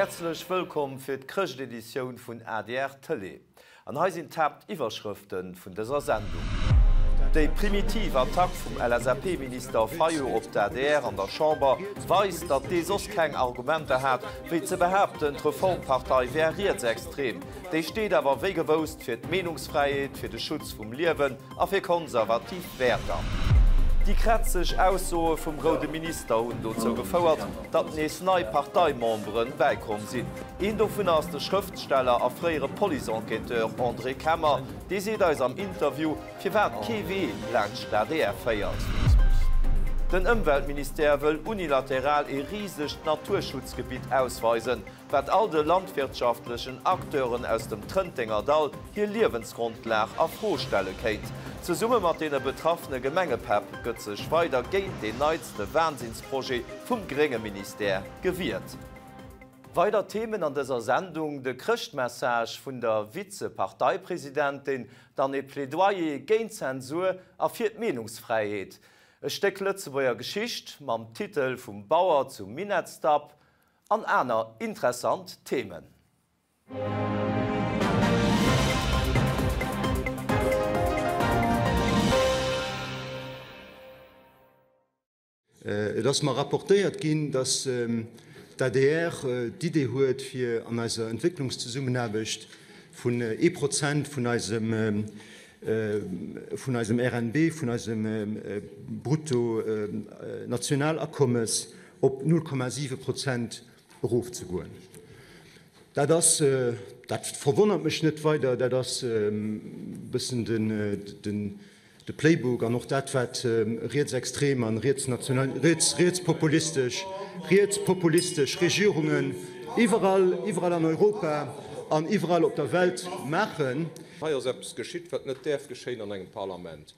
Häerzlech wëllkomm fir d'Chrëschteditioun vun adr Tëlee. An hei sinn d'Haaptiwwerschrëfte vun dëser Sendung. Déi primitiv Attack vum LSAP-Minister Fayot op d'ADR an der Chamber weist, datt dee soss keng Argumenter hat, wéi ze behaapten, d'Reformpartei wär rietsextrem. Déi steet awer wéi gewousst fir d'Meenungsfräiheet, fir de Schutz vum Liewen a fir konservativ Wäerter. Déi krätzeg Aussoe vum roude Minister hunn dozou gefouert, datt nees nei Parteimembere bäikomm sinn. Een dovunner ass de Schrëftsteller a fréiere Police-Enquêteur André Kemmer. Dee seet eis am Interview, firwat kee Wee laanscht d'ADR féiert. Den Ëmweltministère wëll unilateral ee risegt Naturschutzgebitt ausweisen, wat all de landwirtschaftlechen Acteuren aus dem Trëntenger Dall hir Liewensgrondlag a Fro stelle kéint. Zesumme mat deene betraffene Gemengepäpp gëtt sech weider géint deen neitste Wahnsinnsprojet vum grénge Ministère gewiert. Weider Themen an dëser Sendung, de Chrëschtmessage vun der Vize-Parteipresidentin, dann ee Plädoyer géint Zensur a fir d'Meenungsfräiheet, e Stéck Lëtzebuerger Geschicht mam Titel Vum Bauer zum Minettsdapp, An aner interessant Themen. Et ass mer rapportéiert ginn, datt d'ADR d'Idee huet, fir an eiser Entwécklungszesummenaarbecht vun ee Prozent vun eisem vun eisem RNB, vun eisem Bruttonationalakommes op 0,7 Prozent erofzegoen. Dat ass, dat verwonnert mech net weider, dat ass e bëssen de Playbook an och dat, wat rietsextrem an rietspopulistesch, rietspopulistesch Regierungen iwwerall, iwwerall an Europa an iwwerall op der Welt maachen. Hei ass eppes geschitt, wat net däerf geschéien an engem Parlament.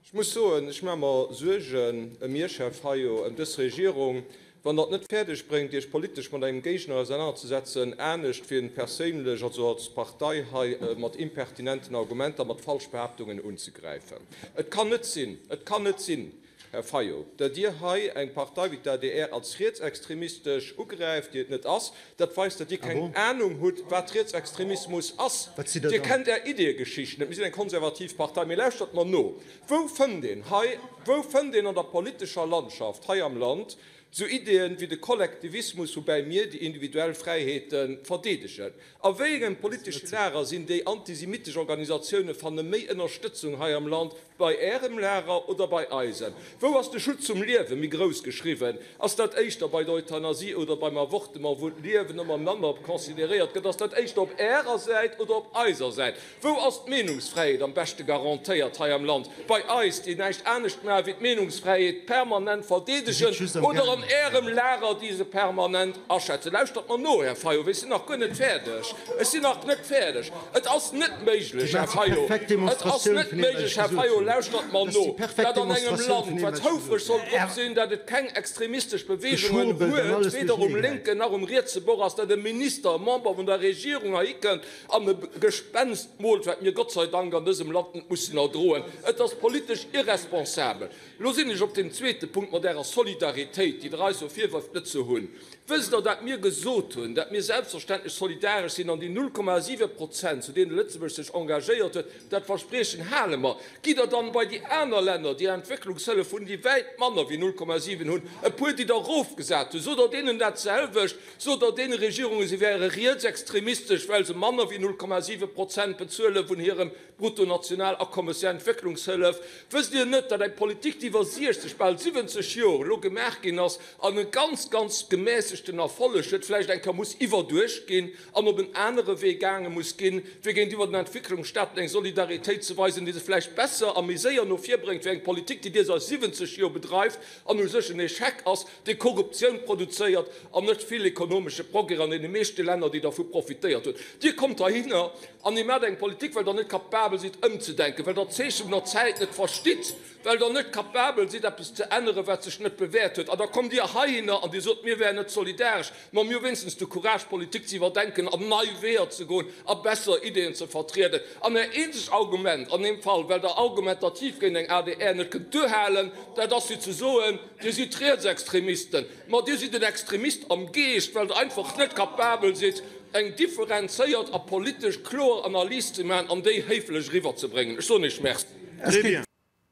Ech muss soen, ech maache mer Suergen ëm Iech, Här Fayot, ëm dës Regierung, wann Der et net fäerdeg bréngt, Iech politesch mat engem Géigner ausernanerzesetzen, anescht wéi en perséinlech, also als Partei hei mat impertinenten Argumenter, mat Falschbehaaptungen unzegräifen. Et kann net sinn, et kann net sinn, Här Fayot, datt Dir hei eng Partei wéi d'ADR als rietsextremistesch ugräift, déi et net ass. Dat weist, datt Dir keng Anung hutt, wat Rietsextremismus ass. Dir kennt Är Ideeëgeschicht net. Mir sinn eng konservativ Partei. Mee lauschtert mer no, Wou fënnt een hei, wou fënnt een an der politescher Landschaft hei am Land sou Ideeën wéi de Kollektivismus, woubäi mir déi individuell Fräiheete verdeedegen? A wéi engem politesche Lager sinn déi antisemitesch Organisatioune fanne méi Ënnerstëtzung hei am Land, bei Ärem Lager oder bei eisem? Wou ass de Schutz vum Liewe méi grouss geschriwwen? Ass dat éischter bei der Euthanasie oder beim Avortement, wou d'Liewen ëmmer manner consideréiert gëtt? Ass dat éischter op Ärer Säit oder op eiser Säit? Wou ass d'Meenungsfräiheet am beschte garantéiert hei am Land? Bei eis, déi näischt anescht maachen, wéi d'Meenungsfräiheet permanent verdeedegen, oder an Ärem Lager, déi se permanent aschätzen? Lauschtert mer no, Här Fayot, ech sinn nach guer net fäerdeg. Ech sinn nach net fäerdeg. Et ass net méiglech, Här Fayot, et ass net méiglech, Här Fayot, lauschtert mer no, dat an engem Land, wat houfreg soll drop sinn, dat et keng extremistesch Beweegungen huet, weder um lénken nach um rietse Bord, ass, dat e Minister, e Member vun der Regierung heihi kënnt an e Gespenst moolt, wat mir Gott sei Dank an dësem Land net mussen erdroen. Et ass politesch irresponsabel. Elo sinn ech op deem zweete Punkt mat Ärer Solidaritéit, déi Der eis jo virwërft net ze hunn. Wësst Der, dat mir gesot hunn, dat mir selbstverständlech solidaresch sinn an déi 0,7 Prozent, zu deene Lëtzebuerg sech engagéiert huet, dat Verspriechen hale mer. Gitt Der dann bei déi aner Länner, déi Entwécklungshëllef hunn, déi wäit manner wéi 0,7 hunn, e puer, déi Der erofgesat hutt, sot Der deenen dat selwecht? Sot Der deene Regierungen, se wäre rietsextremistesch, well se manner wéi 0,7 Prozent bezuele vun hirem Bruttonationalakommes fir Entwécklungshëllef? Wësst Dir net, datt eng Politik, déi iwwer 60, bal 70 Jor elo gemaach ginn ass an e ganz, ganz gemässegten Erfolleg huet, vläicht eng Kéier muss iwwerduecht ginn an op en anere Wee gaange muss ginn, fir géintiwwer den Entwécklungsstaaten eng Solidaritéit ze weisen, déi se vläicht besser a méi séier no vir bréngt wéi eng Politik, déi Dir säit 70 Jor bedreift an u sech en Echec ass, déi Korruptioun produzéiert an net vill ekonomesche Progrès an deene meeschte Länner, déi dervu profitéiert hunn. Dir kommt heihinner an Dir maacht eng Politik, well Der net kapabel sidd ëmzedenken, well Der d'Zeeche vun der Zäit net verstitt. Well Der net capabel sidd, eppes ze änneren, wat sech net bewäert huet. An da kommt Dir heihinner an Dir sot, mir wären net solidaresch. Ma mir hu wéinstens de Courage, Politik ze iwwerdenken an nei Weeër ze goen a besser Ideeën ze vertrieden. An Är eenzeg Argument an deem Fall, well Der argumentativ géint eng adr net kënnt duerhalen, dat ass fir ze soen, Dir sidd Rietsextremisten. Ma Dir sidd en Extremist am Geescht, well Der einfach net capabel sidd, eng differenzéiert a politesch kloer Analys ze maachen an déi héiflech eriwwerzebréngen. Ech soen Iech Merci.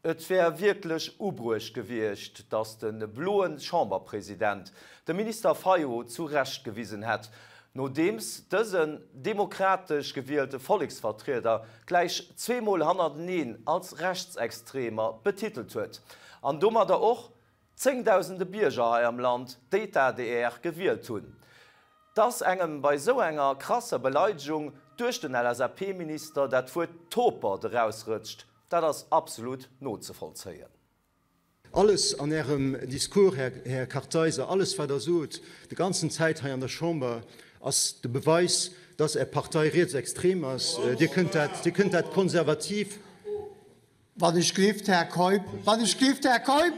Et wär wierklech ubruecht gewiescht, datt de bloe Chamberpresident de Minister Fayot zu Recht gewisen hätt, nodeems dësen demokratesch gewielte Volleksvertrieder gläich zweemol hannerteneen als Rechtsextremer betitelt huet an domadder och zéngdausende Bierger hei am Land, déi d'ADR gewielt hunn. Dass engem bei esou enger krasser Beleidegung duerch den LSAP-Minister dat Wuert Topert erausrëtscht, dat ass absolut nozevollzéien. Alles an Ärem Discours, Här Kartheiser, alles wat Der sot, déi ganzen Zäit hei an der Chamber, ass de Beweis, dass Är Partei rietsextrem ass. Dir kënnt dat, Dir kënnt dat konservativ. Wann ech gleeft, Här Keup, wann ech gleeft, Här Keup!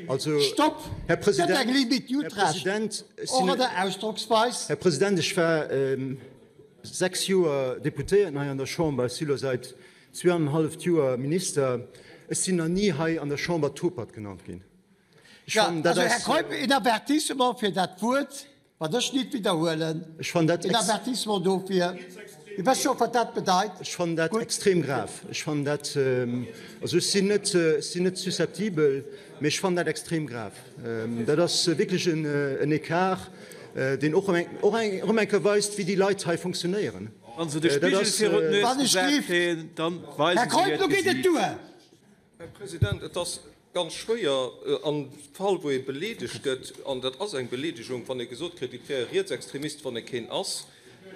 Also, Stopp! Här Gëtt eng President, Limite, Dir Här hutt Recht, President, ech och sinn, an der Ausdrocksweis. Här President, ech war sechs Joer Deputéierten hei an der Chamber, ech si elo säit zweeanenhalleft Joer Minister. Ech sinn nach ni hei an der Chamber Topert genannt ginn. Ech fannen, dat ass. Also, Här Keup, een Avertissement fir dat Wuert. Wat ech nit widderhuelen. Ech fannen dat Een Avertissement dofir. Dir wësst jo och, wat dat bedeit. Ech fannen dat Gutt. extrem grav. Ech fannen dat, also ech sinn net, ech sinn net susceptibel, mee ech fannen dat extrem grav. Dat ass wierklech en, en Écart, deen och erëm eng, och eng, erëm eng Kéier weist, wéi déi Leit hei funktionéieren. Wa se de Dat Spigel ass. virun d'Nues Wann ech gesat géif. kréien, da Här weisen se Keup, hiert lo geet et Gesiicht. duer! Här President, et ass ganz schwéier, am Fall wou ee beleedegt gëtt, an dat ass eng Beleedegung, wann ee gesot kritt, et wär e Rietsextremist, wann e keen ass,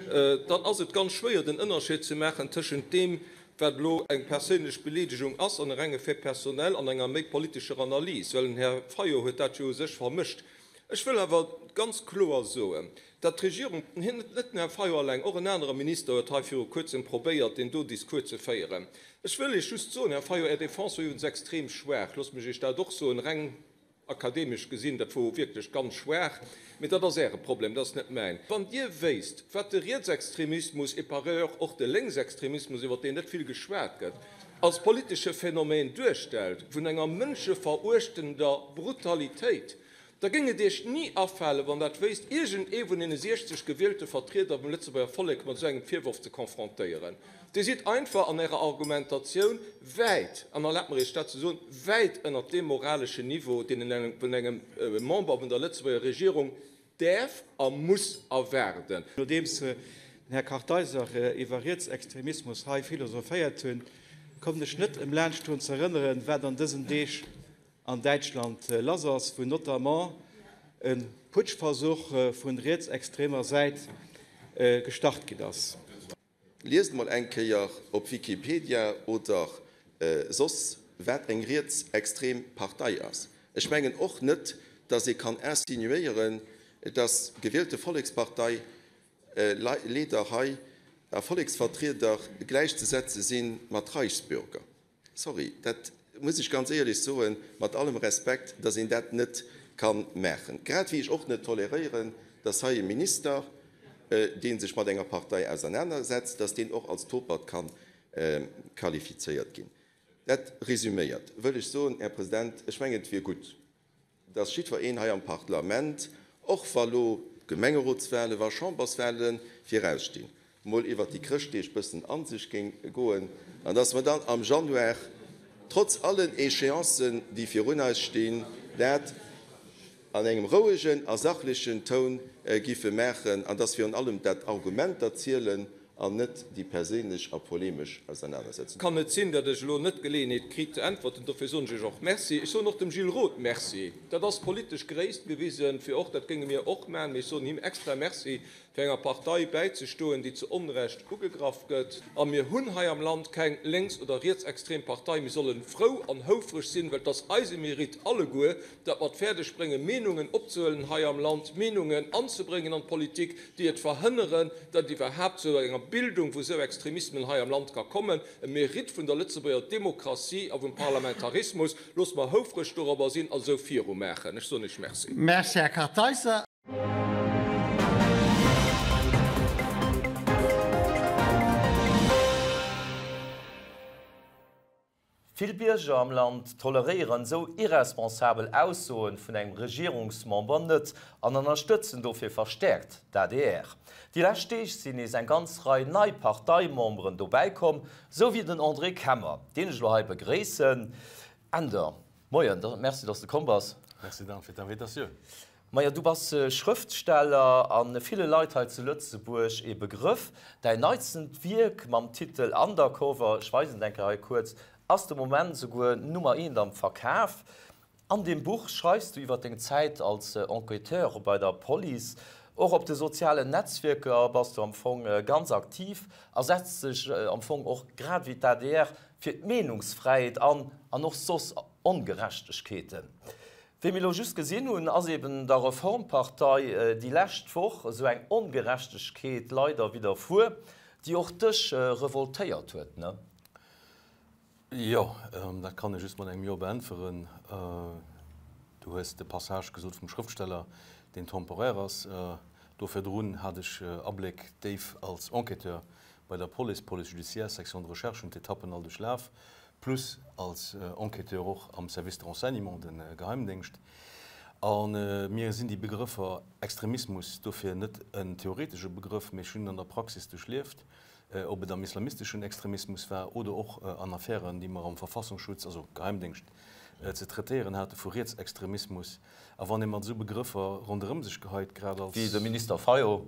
dann ass et ganz schwéier den Ënnerscheed ze maachen tëschent deem, wat elo eng perséinlech Beleedegung ass an e renge Fait personnel an enger méi politescher Analys, well den Här Fayot huet dat jo u sech vermëscht. Ech wëll awer ganz kloer soen, datt d'Regierung, net den Här Fayot alleng, och en anere Minister huet hei viru Kuerzem probéiert, deen do Discours ze féieren. Ech wëll Iech just soen, Här Fayot, Är Defense war iwwregens extrem schwaach, loosst mech Iech dat och soen, reng akademesch gesinn, dat wor wierklech ganz schwaach, mee dat ass Äre Problem, dat ass net mäin. Wann Dir wéisst, wat de Rietsextremismus et par ailleurs och de Lénksextremismus, iwwer deen net vill geschwat gëtt, als politesche Phänomen duerstellt, vun enger mënscheveruechtender Brutalitéit, Da géing et Iech ni afalen, wann dat wéisst, iergend ee vun deene 60 gewielte Vertrieder vum Lëtzebuerger Vollek mat esou engem Virworf ze confrontéieren. Dir sidd einfach an Ärer Argumentatioun wäit, an erlaabt mer Iech dat ze soen, wäit ënnert deem moraleschen Niveau, deen een vun engem Member vun der Lëtzebuerger Regierung däerf a muss erwaarden. Nodeems den Här Kartheiser iwwer Rietsextremismus hei philosophéiert hunn, kommen ech net ëm laanscht drun ze erënneren, wat an dësen Deeg an Däitschland lass ass, wou notamment e Putschversuch vu rietsextremer Säit gestart ginn ass. Liest mol eng Kéier op Wikipedia oder soss wat eng rietsextrem Partei ass. Ech mengen och net, dass ee kann insinuéieren, dass gewielte Vollekspartei Leeder hei a Volleksvertrieder gläichzesetze si mat Reichsbürger. Sorry, dat muss ech ganz éierlech soen, mat allem Respekt, dass een dat net ka maachen. Grad wéi ech och net toleréieren, dass hei e Minister, dee sech mat enger Partei ausernanersetzt, dass deen och als Topert ka qualifizéiert ginn. Dat resüméiert wëll ech soen, Här President, ech mengen, et wier gutt, dass jiddwer een hei am Parlament, och wa lo Gemengerotswahlen, wa Chamberswahlen virausstinn, mol iwwert déi Chrëschtdeeg bëssen a sech géing goen an dass mer dann am Januar, trotz allen Échéancen, déi virun eis stinn, dat an engem rouegen a sachlechen Toun giffe maachen an dass virun allem dat d'Argumenter zielen an net déi perséinlech a polemesch Ausernanersetzung. Kann net sinn, datt ech elo net d'Geleeënheet kritt ze äntwerten. Dofir soen ech Iech och Merci. Ech soen och dem Gilles Roth Merci. Dat ass politesch Gréisst gewisen, fir och, dat géinge mir och maachen, mee ech soen him extra Merci. Fir enger Partei bäizestoen, déi zu Onrecht ugegraff gëtt. A mir hunn hei am Land keng lénks oder rietsextrem Partei. Mir solle frou an houfreg sinn, well et ass eise Mérite alleguer, datt mer et fäerdeg bréngen, Meenungen opzehuelen hei am Land, Meenungen anzebréngen an d'Politik, déi et verhënneren, datt et iwwerhaapt zu enger Bildung vu sou Extremismen hei am Land ka kommen. E Mérite vun der Lëtzebuerger Demokratie a vum Parlamentarismus. Loosst mer houfreg dorobber sinn a sou virumaachen. Ech soen Iech Merci. Merci, Här Kartheiser. Vill Bierger am Land toleréieren esou irresponsabel Aussoen vun engem Regierungsmember net an ënnerstëtzen dofir verstäerkt d'ADR. Déi lescht Deeg sinn nees eng ganz Rei nei Parteimemberen dobäi komm, esou wéi den André Kemmer, deen ech elo hei begréissen. Änder. Moien, merci dass de komm bass. Merci Dan fir d'Invitatioun. Majo, du bass Schrëftsteller a ville Leit hei zu Lëtzebuerg ee Begrëff. Däin neitstent Wierk mam Titel Undercover, ech weisen et eng Kéier hei kuerz, ass de Moment esouguer Nummer eent am Verkaf. An deem Buch schreifs du iwwer deng Zäit als Enquêteur bei der Police. Och op de sozialen Netzwierker bass du am Fong ganz aktiv a setz dech am Fong och grad ewéi d'ADR fir d'Meenungsfräiheet an, an och soss Ongerechtegkeeten. Wéi mir elo just gesinn hunn, ass eben der Reformpartei déi lescht Woch esou eng Ongerechtegkeet leider widderfuer, déi och dech revoltéiert huet, ne? Jo, dat kann ech just mat engem Jo beäntweren. Du hues de Passage gesot vum Schrëftsteller, deen temporaire ass. Do virdrun hat ech Abléck déif als Enquêteur bei der Police, Police judiciaire, Section de recherche, hunn d'Etappen all duerchlaf, plus als Enquêteur och am Service de renseignement, de Geheimdéngscht. A mir sinn déi Begrëffer Extremismus, dofir net en theoretesche Begrëff, mee ech hunn en an der Praxis duerchlieft, ob et am islamisteschen Extremismus war oder och an Affären, déi mer am Verfassungsschutz, also Geheimdéngscht, ze traitéieren hate vu Rietsextremismus. A wann ee mat esou Begrëffer ronderëm sech geheit, grad als. Wéi de Minister Fayot.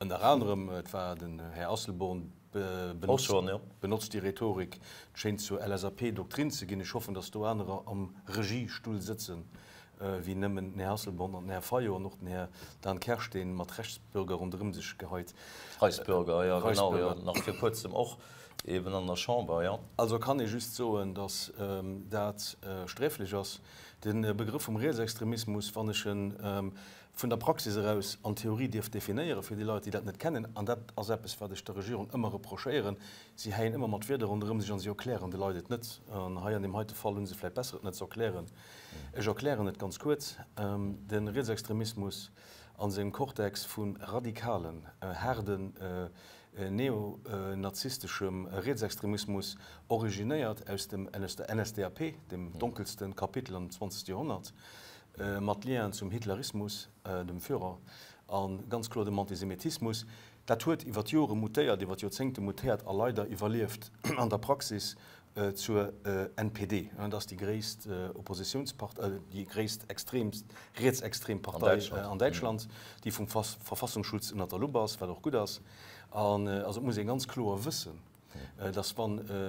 Ënner anerem, et war den Här Asselborn, benotzt déi Rhetorik, et schéint zur LSAP-Doktrin ze ginn. Ech hoffen, datt do anerer am Regiestull sëtzen, wéi nëmmen den Här Asselborn an den Här Fayot an och den Här Dan Kersch, dee mat Rechtsbürger ronderëm sech geheit. Reichsbürger, jo genau, jo, nach vir kuerzem och eben an der Chamber, jo. Also kann ee just soen, datt dat sträflech ass. De Begrëff vum Rietsextremismus, wann ech en vun der Praxis eraus an Theorie dierf definéieren, fir déi Leit, déi dat net kennen, an dat ass eppes, wat ech der Regierung ëmmer reprochéieren, si häien ëmmer mat Wierder ronderëm sech an si erklären de Leit et net. An hei an deem heite Fall hu se vläicht besser, et net ze erklären. Ech erklären et ganz kuerz, De Rietsextremismus a sengem Cortex vu radikalen, haarden, neonazisteschem Rietsextremismus originéiert aus dem aus der NSDAP, dem donkelste Kapitel am zwanzegste Joerhonnert, mat Lienen zum Hitlerismus, dem Führer, a ganz kloer dem Antisemitismus. Dat huet iwwer d'Jore mutéiert, iwwer d'Joerzéngte mutéiert a leider iwwerlieft an der Praxis zur NPD. Dat ass déi gréisst Oppositiounspart-, déi gréisst extreemst, rietsextrem Partei an Däitschland, déi vum Verfassungsschutz ënnert der Lupp ass, wat och gutt ass. An also et muss ee ganz kloer wëssen, datt wa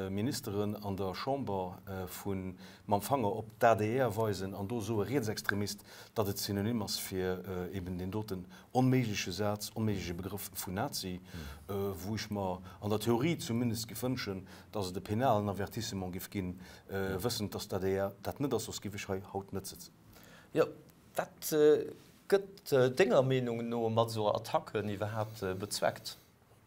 Ministeren an der Chamber vu mam Fanger op d'ADR weisen an do soe Rietsextremist, datt et synonym ass fir eben deen doten onméigleche Saz, onméigleche Begrëff vun Nazi, wou ech mer an der Theorie zumindest géif wënschen, datt et e penalen Avertissement géif ginn, wëssend, datt d'ADR dat net ass, soss géif ech hei haut net sëtzen. Jo, wat gëtt denger Meenung no mat esou Attacken iwwerhaapt bezweckt?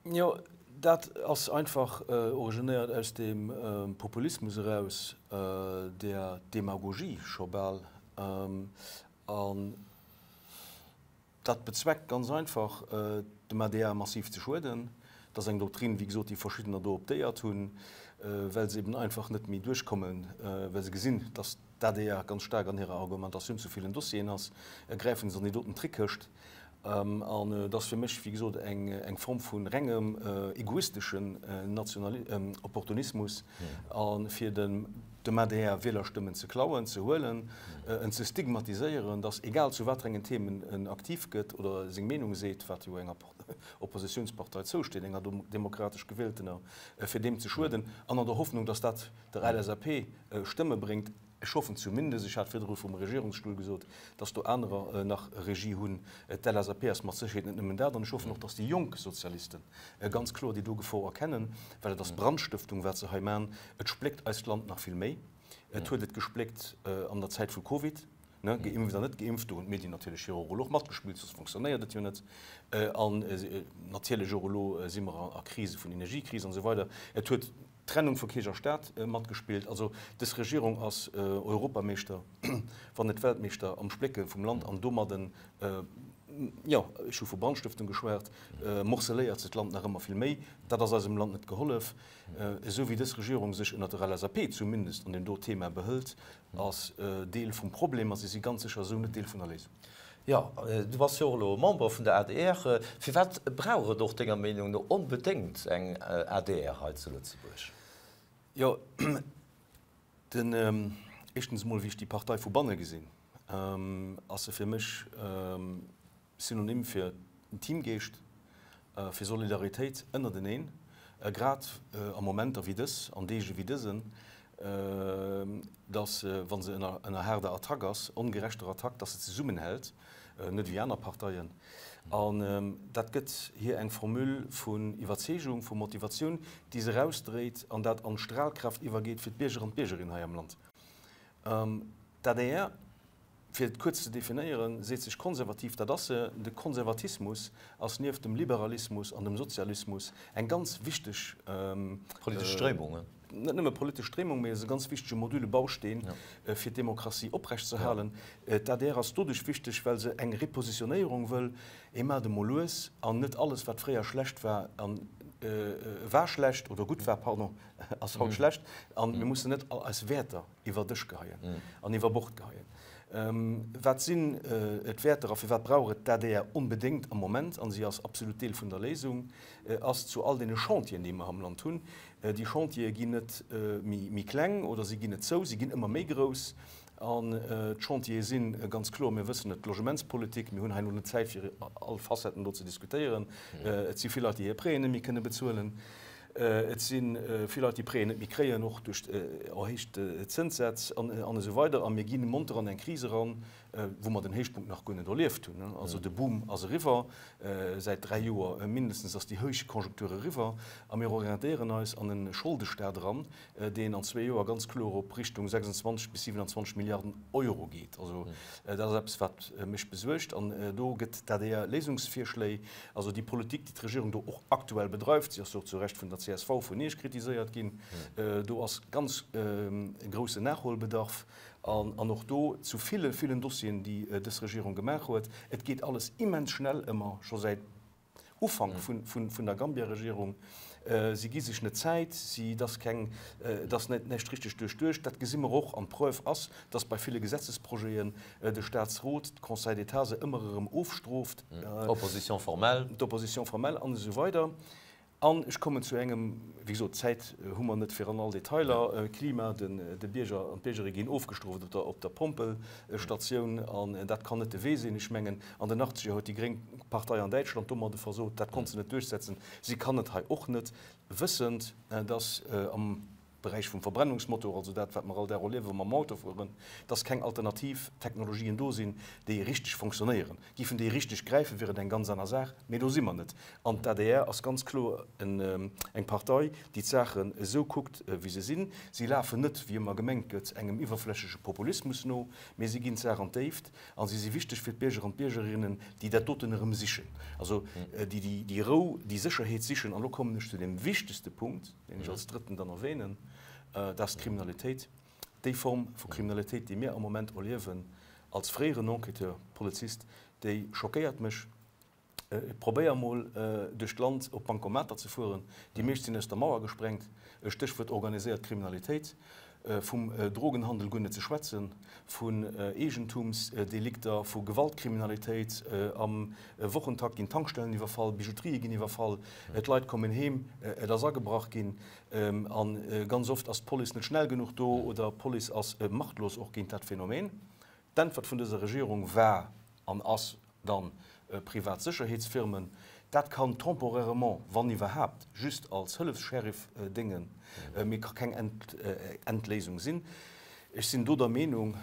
Jo, dat ass einfach originéiert aus dem Populismus eraus, der Demagogie scho bal. An dat bezweckt ganz einfach, dem ADR massiv ze schueden. Dat ass eng Doktrin, wéi gesot, déi verschiddener do optéiert hunn, well se eben einfach net méi duerchkommen, well se gesinn, datt d'ADR ganz staark an hirer Argumentatioun zu villen Dossieren ass, gräifen se an déi doten Trickkëscht. An et ass fir mech, wéi gesot, eng Form vu rengem egoisteschen Opportunismus, a fir dem adr Wielerstëmmen ze klauen, ze huelen, en ze stigmatiséieren, datt egal zu wat fir engen Themen en aktiv gëtt oder seng Meenung seet, wat jo enger Oppositiounspartei zousteet, enger demokratesch gewieltener, fir deem ze schueden, an an der Hoffnung, datt dat der LSAP Stëmme bréngt. Ech hoffen zumindest, ech hat virdru vum Regierungsstull gesot, dass do anerer nach Regie hunn. D'LSAP ass mat Sécherheet net nëmmen dat. An ech hoffen och, dass déi jonk Sozialisten ganz kloer déi do Gefor erkennen, well et ass Brandstëftung, wat se hei maachen. Et spléckt eist Land nach vill méi. Et huet et gespléckt an der Zäit vu Covid, geimpft an net geimpft. Do hunn d'Medien natierlech hire Rôle och matgespillt, soss fonctionnéiert et jo net. An natierlech och elo si mer a Krise vun Energiekris an esou weider. Et huet d'Trennung vu Kierch a Staat matgespillt. Also dës Regierung ass Europameeschter, wann net Weltmeeschter am Splécke vum Land an domadden, jo, ech hu vu Brandstëftung geschwat, morceléiert se d'Land nach ëmmer vill méi. Dat ass eisem Land net gehollef. Esou wéi dës Regierung sech ënnert der LSAP zumindest an deem do Thema behëlt, ass Deel vum Problem a si si ganz sécher esou net Deel vun der Léisung. Jo, du bass jo och elo Member vun der adr. Firwat brauch et och denger Meenung no onbedéngt eng adr hei zu Lëtzebuerg? Jo, den, éischtens emol, wéi ech déi Partei vu banne gesinn, ass se fir mech Synonym fir Teamgeescht, fir Solidaritéit ënnerteneen, grad a Momenter wéi dës, an Deege wéi dësen, dass, wa se ënner haarder Attack ass, ongerechter Attack, dass se zesummenhält, net wéi aner Parteien. An dat gëtt hir eng Formule vun Iwwerzeegung, vu Motivatioun, déi se erausdréit an dat an Strahlkraft iwwergeet fir d'Bierger an d'Biergerinnen hei am Land. D'adr Fir et kuerz ze definéieren, seet sech konservativ, dat ass se. De Konservatismus ass nieft dem Liberalismus an dem Sozialismus eng ganz wichteg. Politesch Stréimung. Net nëmme politesch Stréimung, mee ass e ganz wichtege Module, Bausteen, fir d'Demokratie oprechtzehalen. D'adr ass doduerch wichteg, well se eng Repositionéierung wëll, Ee maacht emol lues an net alles, wat fréier schlecht war, war schlecht, oder gutt war, pardon, ass haut schlecht. A mir mussen net all eis Wäerter iwwer Dësch geheien an iwwer Bord geheien. Wat sinn d'Wäerter a firwat brauch et d'ADR onbedéngt am Moment, a si ass absolut Deel vun der Léisung, ass zu all deene Chantieren, déi mer am Land hunn. Déi Chantiere ginn net méi kleng oder si ginn net zou, si ginn ëmmer méi grouss. An d'Chantiere si ganz kloer, mir wëssen et, d'Logementspolitik, mir hunn hei elo net Zäit fir all Facetten do ze diskutéieren. Et si vill Leit, déi hir Prêten net méi kënne bezuelen. Et si vill Leit, déi Prêten net méi kréien, och duerch erhéicht Zënssätz an esou weider. A mir gi monter an eng Kris eran, wou mer den Héichpunkt nach guer net erlieft hunn. Also de Boom ass eriwwer, säit 3 Joer mindestens ass déi Héichkonjunktur eriwwer a mir orientéieren eis an e Scholdestaat eran, deen an zwee Joer ganz kloer op Richtung 26 bis 27 Milliarden Euro geet. Also dat ass eppes, wat mech besuergt. An do gëtt d'ADR Léisungsvirschléi. Also déi Politik, déi d'Regierung do och aktuell bedreift, si ass jo och zu Recht vun der csv, vun Iech kritiséiert ginn, do ass ganz groussen Nachholbedarf. An och do zu ville, villen Dossieren, déi dës Regierung gemaach huet. Et geet alles immens schnell ëmmer, scho säit Ufank vun der Gambia-Regierung. Si gi sech net Zäit, si, et ass keng, et ass net näischt richteg duerchduecht. Dat gesi mer och an d'Preuve ass, dass bei ville Gesetzesprojeten de Staatsrot, de Conseil d'État se ëmmer erëm ofstrooft. D'Opposition formelle. D'Opposition formelle an esou weider. An ech kommen zu engem, wéi gesot, Zäit hu mer net fir an all Detailer, Klima, de Bierger an d'Biergere ginn ofgestrooft op der Pompelstatioun an dat kann net de Wee sinn. Ech mengen, an den Achtzeger huet déi gréng Partei an Däitschland domadde versot, dat konnt se net duerchsetzen, si kann et hei och net, wëssend, dass am Beräich vum Verbrennungsmotor, also dat, wat mer all Dag erliewen, wa mer mam Auto fueren, dass keng alternativ Technologien do sinn, déi richteg fonctionnéieren. Giffen déi richteg gräifen, wier et eng ganz aner Saach, mee do si mer net. An d'ADR ass ganz kloer eng Partei, déi d'Saachen esou kuckt, wéi se sinn. Si lafen net, wéi ëmmer gemengt gëtt, engem iwwerflächleche Populismus no, mee si ginn d'Saach an d'Déift a si si wichteg fir d'Bierger an d'Biergerinnen, déi dat doten erëm sichen, also déi déi Rou, déi Sécherheet sichen. An elo kommen ech zu deem wichtegste Punkt, deen ech als drëtten dann erwähnen, dat ass d'Kriminalitéit. Déi Form vu Kriminalitéit, déi mir am Moment erliewen, als fréieren Enquêteur, Polizist, déi schockéiert mech. Probéier mol duerch d'Land op Bancomater ze fueren, déi meescht sinn aus der Mauer gesprengt, Stéchwuert organiséiert Kriminalitéit. Vum Drogenhandel guer net ze schwätzen, vun Eegentumsdelikter, vu Gewaltkriminalitéit. Am Wochentakt ginn Tankstellen iwwerfall, Bijouterië ginn iwwerfall, d'Leit kommen heem, et ass agebrach ginn. A ganz oft ass d'Police net schnell genuch do oder d'Police ass machtlos och géint dat Phänomen. D'Äntwert vun dëser Regierung war an ass dann privat Sécherheetsfirmen. Dat kann temporairement, wann iwwerhaapt, just als Hëllefs-Sheriff déngen, mee ka keng Endléisung sinn. Ech sinn do der Meenung,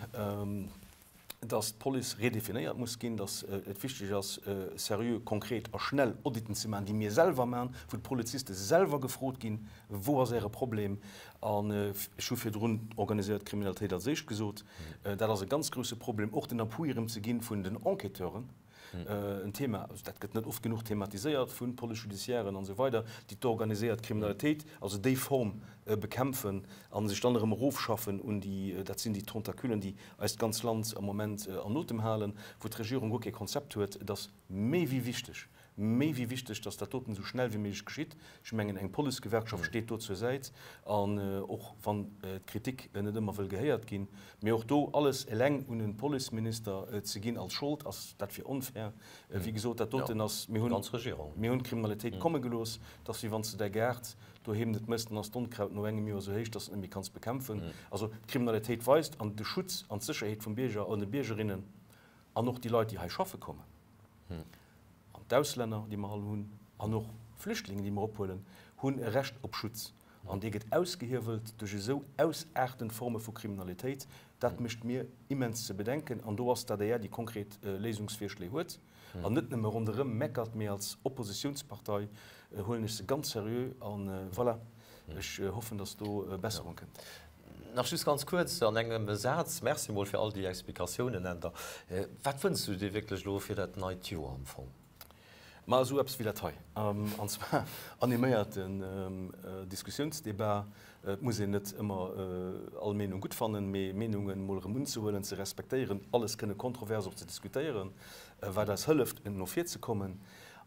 dass d'Police redefinéiert muss ginn, dass et wichteg ass, seriö, konkret a schnell Auditen ze maachen, déi mir selwer maachen, wou d'Poliziste selwer gefrot ginn, Wou ass Äre Problem? An ech hu virdrun organiséiert Kriminalitéit als éischt gesot. Dat ass e ganz grouse Problem, och den Appui erëm ze ginn vun den Enquêteuren. En Thema, dat gëtt net oft genuch thematiséiert, vu Police judiciairen an esou weider, déi d'organiséiert Kriminalitéit, also déi Form bekämpfen a sech dann erëm erofschaffen un déi, dat sinn déi Tentaculen, déi eist ganz Land am Moment an Otem halen, wou d'Regierung guer kee Konzept huet. Et ass méi wéi wichteg, méi wéi wichteg, dass dat doten esou schnell wéi méiglech geschitt. Ech mengen, eng Policegewerkschaft steet do zur Säit, an och wann d'Kritik net ëmmer wëll gehéiert ginn, mee och do alles eleng un e Policeminister ze ginn als Schold, ass, dat wier onfair. Wéi gesot, dat doten ass, mir hunn, mir hunn d'Kriminalitéit komme gelooss. Et ass wéi wann s de däi Gaart doheem net mëss, dann ass d'Onkraut no engem Joer esou héich, dass s de et net méi kanns bekämpfen. Also d'Kriminalitéit weist, an de Schutz an d'Sécherheet vum Bierger an de Biergerinnen an och déi Leit, déi hei schaffe kommen, an d'Auslänner, déi mer all hunn, an och Flüchtlingen, déi mer ophuelen, hunn e Recht op Schutz. An dee gëtt ausgehiewelt duerch esou ausaartend Forme vu Kriminalitéit. Dat mécht mir immens ze bedenken. An do ass d'ADR, déi konkret Léisungsvirschléi huet an net nëmme ronderëm meckert, mee als Oppositiounspartei huelen ech se ganz seriö. A voilà, ech hoffen, datt do Besserung kënnt. Nach just ganz kuerz an engem Saz, Merci mol fir all déi Explikatiounen, Änder. Wat wënschs du dir wierklech elo fir dat neit Joer am Fong? Ma esou eppes wéi dat hei, an zwar animéierten Diskussiounsdebat. Et muss een net ëmmer all Meenung gutt fannen, mee Meenungen mol erëm unzehuelen, ze respektéieren, alles kënne kontrovers och ze diskutéieren, wat eis hëlleft no vir ze kommen,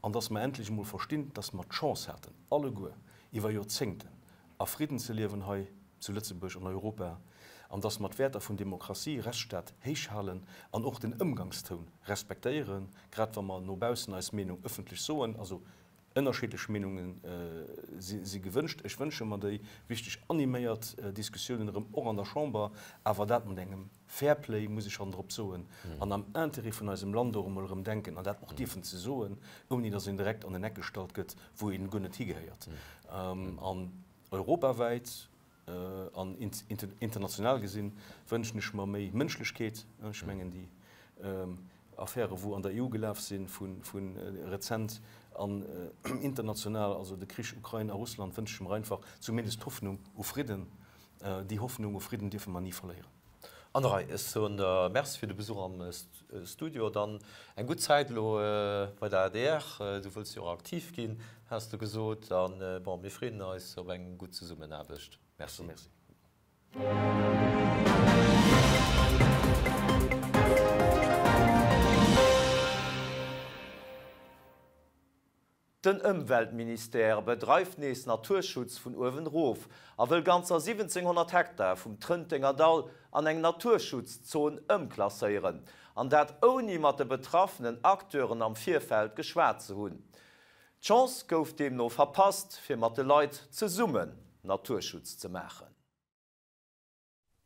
an dass mer endlech emol verstinn, dass mer d'Chance haten, alleguer iwwer Joerzéngten a Fridden ze liewen hei zu Lëtzebuerg an Europa, an dass mer d'Wäerter vun Demokratie, Rechtsstaat héich halen an och den Ëmgangstoun respektéieren, grad wa mer no baussen eis Meenung ëffentlech soen. Also ënnerschiddlech Meenunge si gewënscht, ech wënsche mer déi wichteg animéiert Diskussiounen erëm och an der Chamber, awer dat mat engem Fairplay, muss ech hannendrop soen, an am Intérêt vun eisem Land och emol erëm denken an dat och dierfen ze soen, ouni datt een direkt an en Eck gestallt gëtt, wou een guer net higehéiert. An europawäit an international gesinn wënschen ech mer méi Mënschlechkeet. Ech mengen déi Affäre wou an der EU gelaf sinn, vu rezent an international, also de Krich Ukrain a Russland, wënsche ech mer einfach zumindest d'Hoffnung u Fridden. Déi Hoffnung u Fridden dierfe mer ni verléieren. An der Rei. Ech soen der Merci fir de Besuch am Studio. Dann eng gutt Zäit elo bei der adr. Du wëlls jo och aktiv ginn, has de gesot. An bon, mir freeën eis op eng gutt Zesummenaarbecht. Merci. Merci. Den Ëmweltministère bedreift nees Naturschutz vun uewen erof a wëll ganzer 1700 Hektar vum Trëntenger Dall an eng Naturschutzzon ëmklasséieren. An dat ouni mat de betraffenen Acteuren am Virfeld geschwat ze hunn. D'Chance gouf deemno verpasst, fir mat de Leit zesummen Naturschutz ze maachen.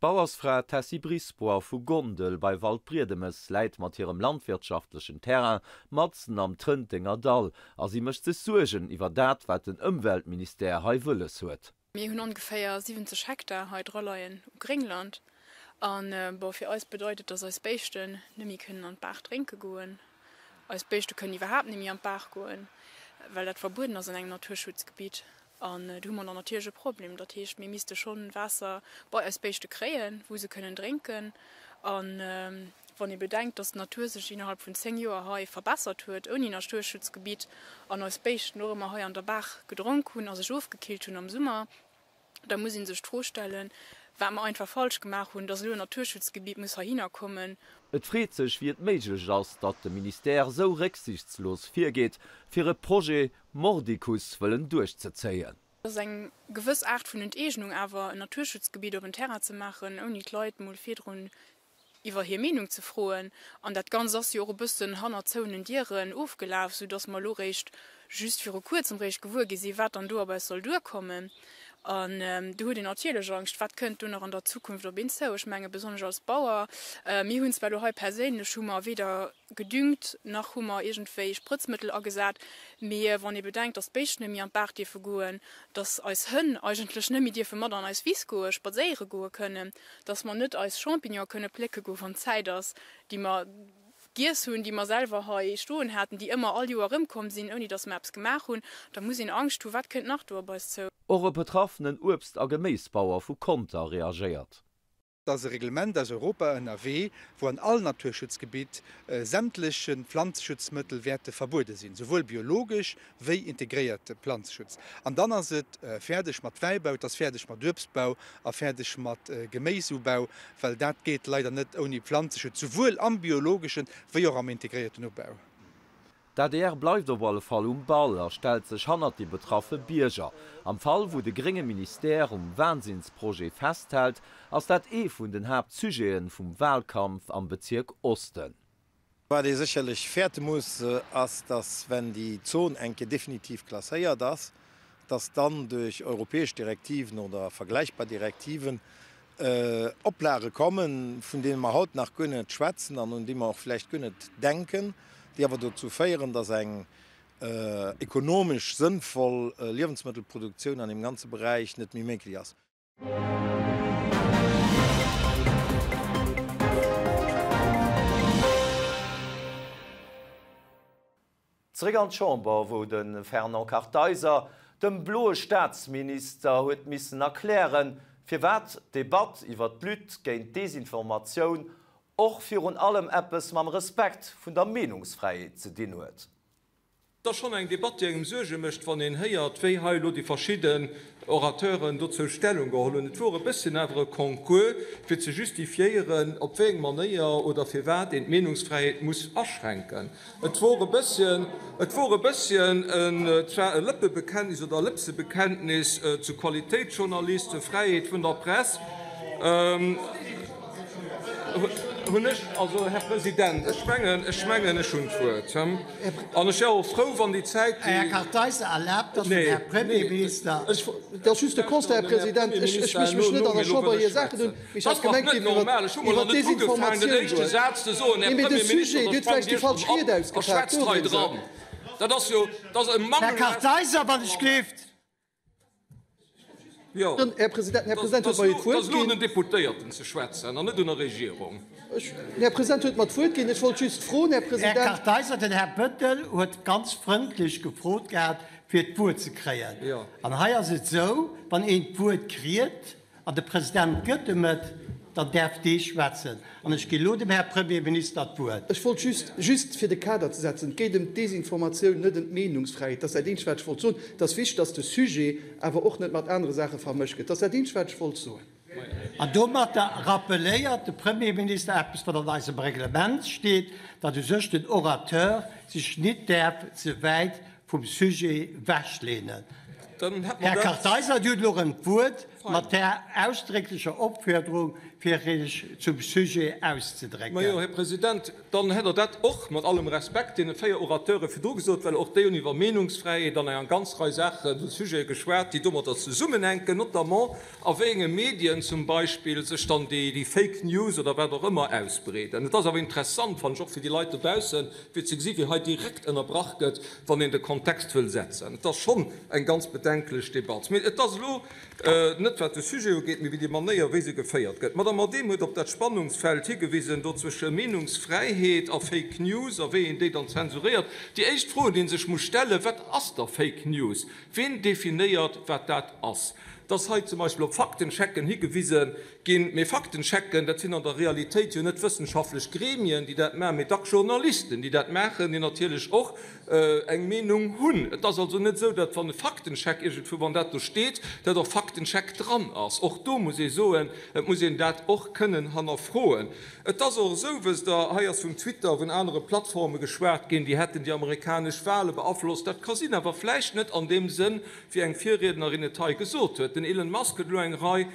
D'Bauersfra Tessy Brisbois vu Gondel bei Waldbriedemes läit mat hirem landwirtschaftlechen Terrain matzen am Trëntenger Dall a si mécht sech Suergen iwwer dat, wat den Ëmweltministère hei wëlles huet. Mir hunn ongeféier 70 Hektar hei dra leien u Gréngland an bon, fir eis bedeit et, dass eis Béischten net méi kënnen an d'Baach drénke goen. Eis Béischte kënnen iwwerhaapt net méi an d'Baach goen, well dat verbueden ass an engem Naturschutzgebitt. An do hu mer dann natierlech e Problem. Dat heescht, mir misste schonn Waasser bei eis Béischte kréien, wou se kënnen drénken. A wann ee bedenkt, dass d'Natur sech innerhalb vun 10 Joer hei verbessert huet, ouni Naturschutzgebitt, an eis Béischten och ëmmer hei an der Baach gedronk hunn a sech ofgekillt hunn am Summer, da muss ee sech d'Fro stellen, wat mer einfach falsch gemaach hunn, dass elo en Naturschutzgebitt muss heihinner kommen. Et freet sech, wéi et méiglech ass, datt de Ministère esou récksichtslos virgeet, fir e Projet mordicus wëllen duerchzezéien. Et ass eng gewëss Aart vun Enteegnung awer, en Naturschutzgebitt op en Terrain ze maachen, ouni d'Leit mol virdrun iwwer hir Meenung ze froen. An dat Ganzt ass jo och e bëssen hanner zouenen Dieren ofgelaf, soudass mer elo réischt just viru kuerzem réischt gewuer gi sinn, wat dann do op eis soll duerkommen. An do huet een natierlech Angscht, wat kënnt do nach an der Zukunft op een zou. Ech menge besonnesch als Bauer, mir hunn zwar elo hei perséinlech hu mer weder gedüngt nach hu mer iergendwéi Sprëtzmëttel agesat, mee wann ee bedenkt, datt d'Béischten net méi an d'Baach dierfe goen, datt eis Hënn eigentlech net méi dierfe mat an eis Wiss goe spadséiere goe kënnen, datt mer net eis Champignonen kënne plécke goen, wann Zäit ass, déi mer giess hunn, déi mer selwer hei stoen haten, déi ëmmer all Joer erëmkomm sinn, ouni datt mer eppes gemaach hunn, da muss een Angscht hunn, wat kënnt nach do op eis zou. Och e betraffenen Uebst a Geméisbauer vu Conter reagéiert. Et ass e Reglement aus Europa ënnerwee, wou an all Naturschutzgebitt sämtleche Pflanzeschutzmëttel wäerte verbuede sinn, souwuel biologesch wéi integréierte Planzeschutz. An dann ass et fäerdeg mat Wäibau, et ass fäerdeg mat Uebstbau a fäerdeg mat Geméisubau, well dat geet leider net ouni Planzeschutz, souwuel am biologeschen wéi och am integréierten Ubau. D'adr bleift op alle Fall um Ball a stellt sech hannert déi betraffe Bierger. Am Fall wou de grénge Ministère um Wahnsinnsprojet festhält, ass dat ee vun den Haaptsujete vum Wahlkampf am Bezierk Osten. Wat ee sécherlech fäerte muss, ass, dass, wenn déi Zon eng Kéier definitiv klasséiert ass, dass dann duerch europäesch Direktiven oder vergläichbar Direktiven Oplage kommen, vun deene mer haut nach guer net schwätzen an un déi mer och vläicht guer net denken, déi awer dozou féieren, dass eng ekonomesch sënnvoll Liewensmëttelproduktioun an deem ganze Beräich net méi méiglech ass. Zeréck an d'Chamber, wou de Fernand Kartheiser dem bloe Staatsminister huet missen erklären, firwat d'Debatt iwwer d'Lutte géint d'Desinformatioun och virun allem eppes mam Respekt vun der Meenungsfräiheet ze dinn huet. Et ass schonn eng Debatt, déi engem Suerge mécht, wann een héiert, wéi hei elo déi verschidden Orateuren dozou Stellung geholl hunn. Et wor e bësschen awer e Concours, fir ze justifiéieren, op wéi eng Manéier oder firwat een d'Meenungsfräiheet muss aschränken. Et wor e bësschen, et wor e bësschen en, zwar e Lëppebekenntnis oder e Lëpsebekenntnis zu Qualitéitsjournalist, zur Fräiheet vun der Press. Hunn ech, also, Här President, ech mengen, ech mengen, ech hunn d'Wuert. An ech wär och frou, wann déi Zäit, déi. Här Kartheiser, erlaabt, datt den Här Premierminister. Et ass just e Constat, Här President, ech méche mech net an der Chamber hir Saachen un, mee ech hat gemengt, géif iwwer d'Desinformatioun goen. Nee, mee de Sujet, Dir hutt vläicht déi falsch Ried ausgepaakt, dorëms et. Här Kartheiser, wann ech gleeft. Jo, Här President, den Här President huet mer jo d'Wuert ginn. Et ass elo un den Deputéierten ze schwätzen an net un der Regierung. Den Här President huet mer d'Wuert ginn. Ech wollt just froen, Här President. Här Kartheiser, den Här Bettel huet ganz frëndlech gefrot gehat, fir d'Wuert ze kréien. An hei ass et esou, Wann een d'Wuert kritt an de President gëtt em et, dann däerf dee schwätzen. An ech ginn elo dem Här Premierminister d'Wuert. Ech wollt just, just fir de Kader ze setzen, et geet ëm d'Desinformatioun, net ëm d'Meenungsfräiheet. Dat ass dat eenzegt, wat ech wollt soen. Et ass wichteg, dass de Sujet awer och net mat anere Saache vermëscht gëtt. Dat ass dat eenzegt, wat ech wollt soen. An domatter rappeléiert de Premierminister eppes, wat an eisem Reglement steet, datt u sech den Orateur sech nit däerf ze wäit vum Sujet ewechlehnen. Här Kartheiser, Dir hutt elo erëm d'Wuert mat där ausdrécklecher Opfuerderung, fir Iech zum Sujet auszedrécken. Majo, Här President, dann hätt Der dat och, mat allem Respekt, deene 4 Orateure virdru gesot, well och déi hunn iwwer Meenungsfräiheet an eng ganz Rei Saachen, Sujete geschwat, déi domadder zesummenhänken, notamment a wéi enge Medien zum Beispill sech dann déi Fake News oder wat och ëmmer ausbreeden. Et ass awer interessant, fannen ech, och fir déi Leit dobaussen, fir ze gesi wéi hei direkt ënnerbrach gëtt, wann een de Kontext wëll setzen. Et ass schonn eng ganz bedenklech Debatt. Mee et ass elo net wat de Sujet ugeet, mee wéi déi Manéier wéi se geféiert gëtt. D'Madame Adehm huet op dat Spannungsfeld higewisen do zwësche Meenungsfräiheet a Fake News a wéi een déi dann zensuréiert. Déi éischt Froen, déi ee sech muss stellen, Wat ass da Fake News? Ween definéiert wat dat ass? Et ass hei zum Beispill op Faktenchecken higewise Ginn. Mee Faktenchecken, dat sinn an der Realitéit jo net wëssenschaftlech Gremien, déi dat maachen, mee dacks Journalisten, déi dat maachen, déi natierlech och eng Meenung hunn. Et ass also net esou, datt wann e Faktencheck iergendwou, wann dat do steet, datt och Faktencheck dran ass. Och do muss ee soen, et muss een dat och kënnen hannerfroen. Et ass och esou, wësst Der, hei ass vun Twitter, vun anere Plattforme geschwat ginn, déi hätten déi amerikanesch Wahle beaflosst. Dat ka sinn, awer vläicht net an deem Sënn, wéi eng Virriednerin et hei gesot huet. Den Elon Musk huet elo eng Rei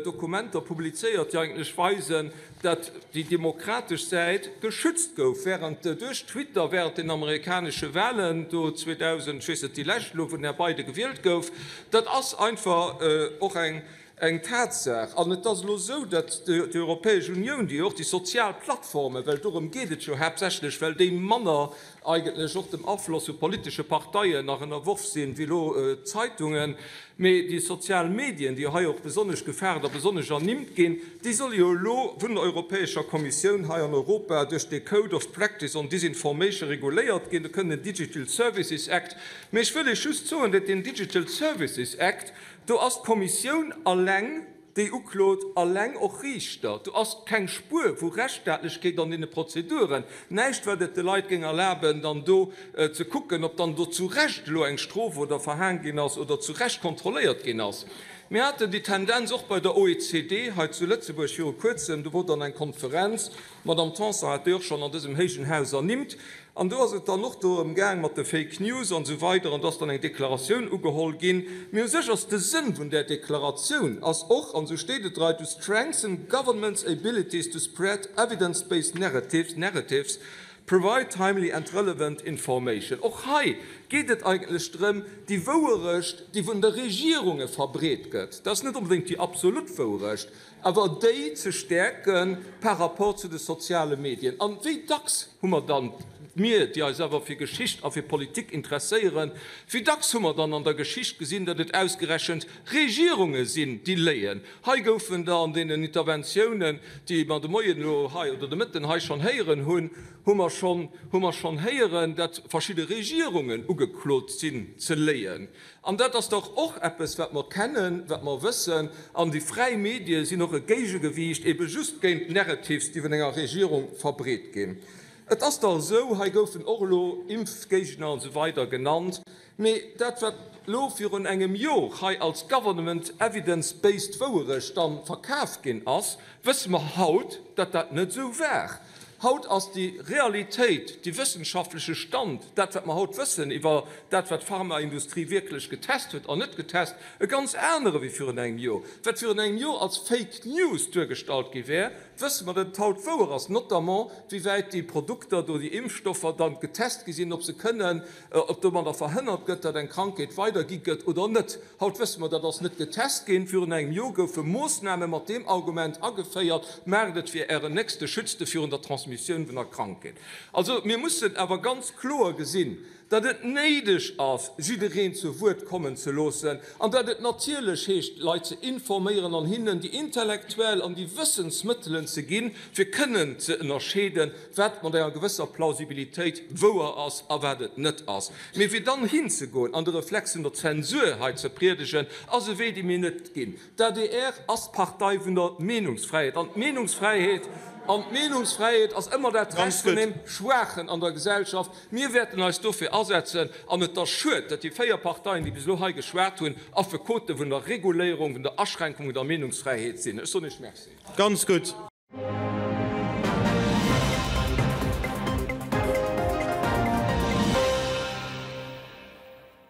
Dokumenter. publizéiert, déi eigentlech weisen, datt déi demokratesch Säit geschützt gouf während, duerch Twitter während den amerikanesche Wahlen do 2000, ech weess net, déi lescht elo, wou den Här Biden gewielt gouf. Dat ass einfach och eng Eng Tatsaach. An et ass elo esou, datt déi Europäesch Unioun, déi och déi sozial Plattformen, well dorëm geet et jo haaptsächlech, well déi manner eigentlech och dem Afloss vu politesche Parteien nach ënnerworf sinn, wéi elo d'Zeitungen, mee déi sozial Medien, déi jo hei och besonnesch gefaart a besonnesch ernimmt ginn, déi solle jo elo vun der Europäescher Kommissioun hei an Europa duerch dee Code of Practice on Disinformation reguléiert ginn. Do kënnt en Digital Services Act. Mee ech wëll Iech just soen, datt deen Digital Services Act, Do ass d'Kommissioun alleng, déi uklot, alleng och Riichter. Do ass keng Spuer vu Rechtsstaatlechkeet an deene Prozeduren, näischt, wat et de Leit géing erlaben, dann do ze kucken, ob dann do zu Recht elo eng Strof oder verhaang ginn ass oder zu Recht kontrolléiert ginn ass. Mir haten déi Tendenz och bei der OECD hei zu Lëtzebuerg viru Kuerzem. Do wor dann eng Konferenz, D'Madame Tanson hat déi och schonn an dësem héijen Haus ernimmt. An do ass et dann och dorëm gaang mat de Fake News an esou weider an do ass dann eng Deklaratioun ugeholl ginn. Mee u sech ass de Sënn vun där Deklaratioun ass och, an esou steet et hei, to strengthen governments' abilities to spread evidence-based narratives, narratives, provide timely and relevant information. Och hei geet et eigentlech drëm, déi Wouerecht, déi vun de Regierunge verbreet gëtt, dat ass net onbedéngt déi absolut Wouerecht, awer déi ze stäerke par rapport zu de soziale Medien. An wéi dacks hu mer dann, mir, déi eis awer fir Geschicht a fir Politik interesséieren, wéi dacks hu mer dann an der Geschicht gesinn, datt et ausgerechent Regierunge sinn, déi léien? Hei goufen der an deenen Interventiounen, déi mer de Moien elo hei oder de Mëtten hei schonn héieren hunn, hu mer schonn, hu mer schonn héieren, datt verschidde Regierungen ugeklot sinn ze léien. An dat ass dach och eppes, wat mer kennen, wat mer wëssen. An déi fräi Medie sinn och e Géigegewiicht ebe just géint Narratives, déi vun enger Regierung verbreet ginn. Et ass dach esou, hei goufen och elo Impfgéigner an esou weider genannt, mee dat, wat elo virun engem Jor hei als government evidence-based Wouerecht dann verkaf ginn ass, wësse mer haut, datt dat net esou war. Haut ass déi Realitéit, dee wëssenschaftleche Stand, dat wat mer haut wëssen iwwer dat wat d'Pharmaindustrie wierklech getest huet an net getest, e ganz anere wéi virun engem Jor. Wat virun engem Jor als Fake News duergestallt gi wär, wësse mer, datt et haut wouer ass, notamment wéi wäit déi Produkter do, déi Impfstoffer dann getest gi sinn, ob se kënnen, ob domadder verhënnert gëtt, datt eng Krankheet weidergi gëtt oder net. Haut wësse mer, dat ass net getest ginn. Virun engem Jor goufe Moossname mat deem Argument ageféiert, Maacht et fir Ären Nächste, schützt e virun der Transmissioun vun der Krankheet. Also, mir mussen awer ganz kloer gesinn, datt et néideg ass, jiddereen zu Wuert kommen ze loossen an datt et natierlech heescht, d'Leit ze informéieren an hinnen déi intellektuell an déi Wëssensmëttelen ze ginn, fir kënnen ze ënnerscheeden, wat mat enger gewësser Plausibilitéit wouer ass a wat et net ass. Mee fir dann hinzegoen an de Reflex vun der Zensur hei ze priedegen, ass e Wee, dee mir net ginn. D'adr ass d'Partei vun der Meenungsfräiheet an d'Meenungsfräiheet, an d'Meenungsfräiheet ass ëmmer dat Recht vun deem Schwaachen an der Gesellschaft. Mir wäerten eis dofir asetzen an et ass schued, datt déi 4 Parteien, déi bis elo hei geschwat hunn, Affekote vun der Reguléierung, vun der Aschränkung vun der Meenungsfräiheet sinn. Ech soen Iech Merci. Ganz gutt.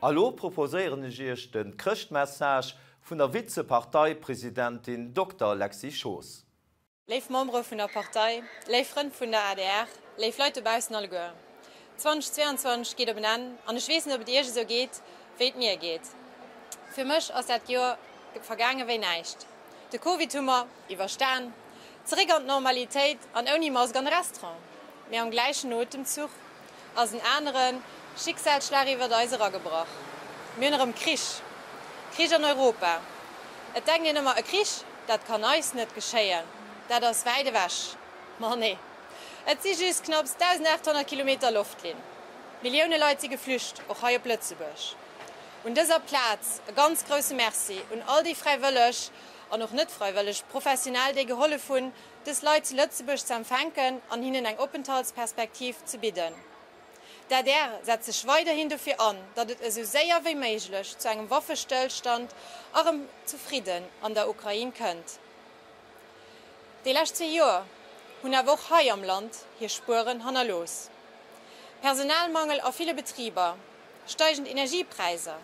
A lo proposéieren ech Iech de Chrëschtmessage vun der Vizeparteipresidentin Dokter Lexy Schoos. Léif Membere vun der Partei, léif Frënn vun der adr, léif Leit dobaussen alleguer. 2022 geet op en Enn an ech weess net ob et Iech esou geet wéi et mir geet. Fir mech ass dat Joer vergaange wéi näischt. De Covid hu mer iwwerstan, zeréck an d'Normalitéit an ouni Mask an de Restaurant. Mee am gläichen Otemzuch ass en anere Schicksalsschlag iwwert eis eragebrach. Mir hunn erëm Krich. Krich an Europa. Et denkt een ëmmer, e Krich, dat kann eis net geschéien, dat ass wäit ewech. Ma nee, et si just knapps 1.800 Kilometer Loftlinn. Millioune Leit si geflücht, och hei op Lëtzebuerg. Un dëser Plaz e ganz grousse Merci un all déi fräiwëlleg an och net freiwëlleg Professionell, déi gehollef hunn, dës Leit zu Lëtzebuerg ze empfänken an hinnen eng Openthaltsperspektiv ze bidden. D'adr setzt sech weiderhin dofir an, datt et esou séier wéi méiglech zu engem Waffestëllstand a rëm zu Fridden an der Ukrain kënnt. Déi lescht zwee Joer hunn awer och hei am Land hir Spueren hannerlooss. Personalmangel a ville Betriber, Steigend Energiepräisser,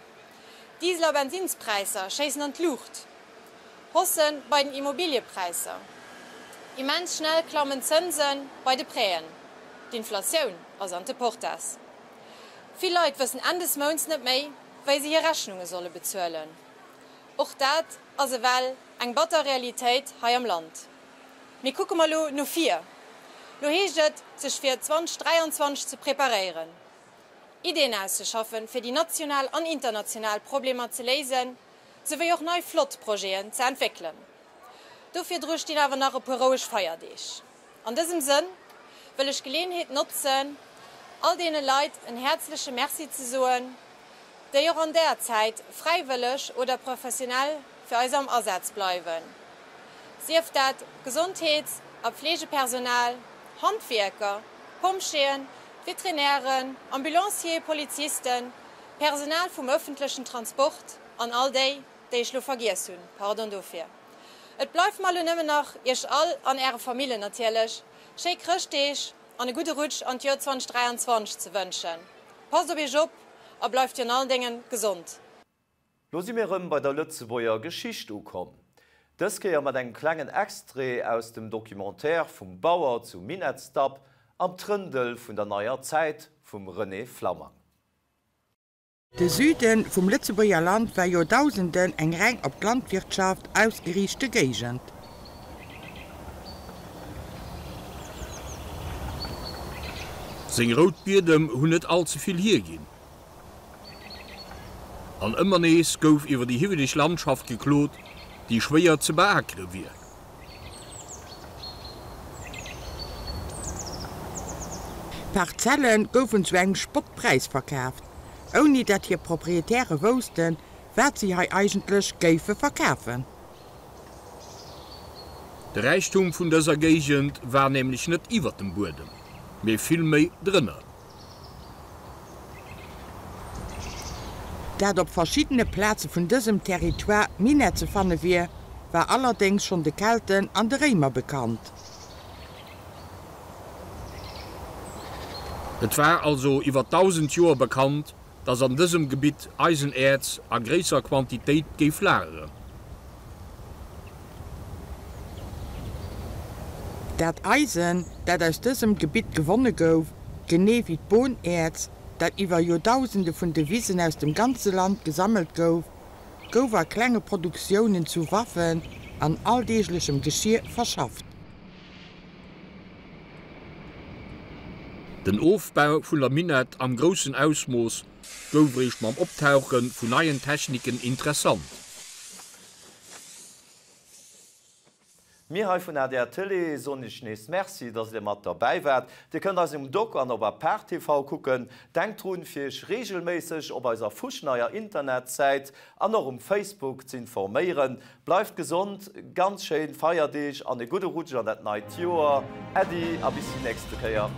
Diesel a Bensinnspräisser schéissen an d'Luucht. Hausse bei den Immobiliëpräisser, immens schnell klammen d'Zënse bei de Prêten, d'Inflatioun ass ante portas. Vill Leit wëssen Enn des Mounts net méi, wéi se hir Rechnunge solle bezuelen. Och dat ass ewell eng batter Realitéit hei am Land. Mee kucke mer lo no vir. Lo heescht et, sech fir 2023 ze preparéieren, Ideen auszeschaffen, fir déi national an international Problemer ze léisen, souwéi och nei flott Projeten ze entwéckelen. Do virdru stinn awer nach e puer roueg Feierdeeg. An dësem Sënn wëll ech d'Geleenheet notzen, all deene Leit en häerzleche Merci ze soen, déi och an där Zäit fräiwëlleg oder professionell fir eis am Asaz bleiwen, sief dat Gesondheets a Pflegepersonal, Handwierker, Pompjeeën, Veterinären, Ambulancier, Polizisten, Personal vum ëffentlechen Transport an all déi, déi ech lo vergiess hunn, pardon dofir. Et bleift mer lo nëmmen nach, Iech all an Äre Famillen natierlech schéi Chrëschtdeeg an e gudde Rutsch an d'Joer 2023 ze wënschen. Passt op Iech op a bleift virun allen Déngen gesond. Lo si mir rëm bei der Lëtzebuerger Geschicht ukomm. Dës Kéier mat engem klengen Extrait aus dem Documentaire Vum Bauer zum Minettsdapp am Trëndel vun der neier Zäit vum René Flammang. De Süde vum Lëtzebuerger Land war Joerdausenden eng reng op d'Landwirtschaft ausgeriichte Géigend. Seng rout Biedem hunn net all ze vill hierginn. An ëmmer nees gouf iwwer déi hiwweleg Landschaft geklot, déi schwéier ze beakere wier. D'Parzelle goufen zu engem Spottpräis verkaaft, ouni dat hir Proprietäre woussten, wat si hei eigentlech géife verkafen. De Räichtum vun dëser Géigend war nämlech net iwwer dem Buedem, mee vill méi drënner. Dat op verschiddene Plaze vun dësem Territoire Minett ze fanne wier, war allerdéngs schonn de Kelten an de Réimer bekannt. Et war also iwwer 1.000 Joer bekannt, dass an dësem Gebitt Eisenäerz a gréisser Quantitéit géif lageren. Dat Eisen, dat aus dësem Gebitt gewonne gouf, genee wéi d'Bohnäerz, dat iwwer Joerdausende vun de Wisen aus dem ganze Land gesammelt gouf, gouf a klenge Produktiounen zu Waffen an alldeeglechem Geschir verschafft. Den Ofbau vun der Minett am groussen Ausmooss gouf eréischt mam Optauche vun neien Techniken interessant. Mir hei vun adr Télé soen iech nees Merci, dass dir mat derbäi waart. Dir kënnt eis um Doc an op Apart TV kucken. Denkt drun, fir iech reegelméisseg op eiser fuschneier Internetsäit an och um Facebook z'informéieren. Bleift gesond, ganz schéin Feierdeeg an e gudde Rutsch an dat neit Joer. Äddi a bis déi nächste Kéier.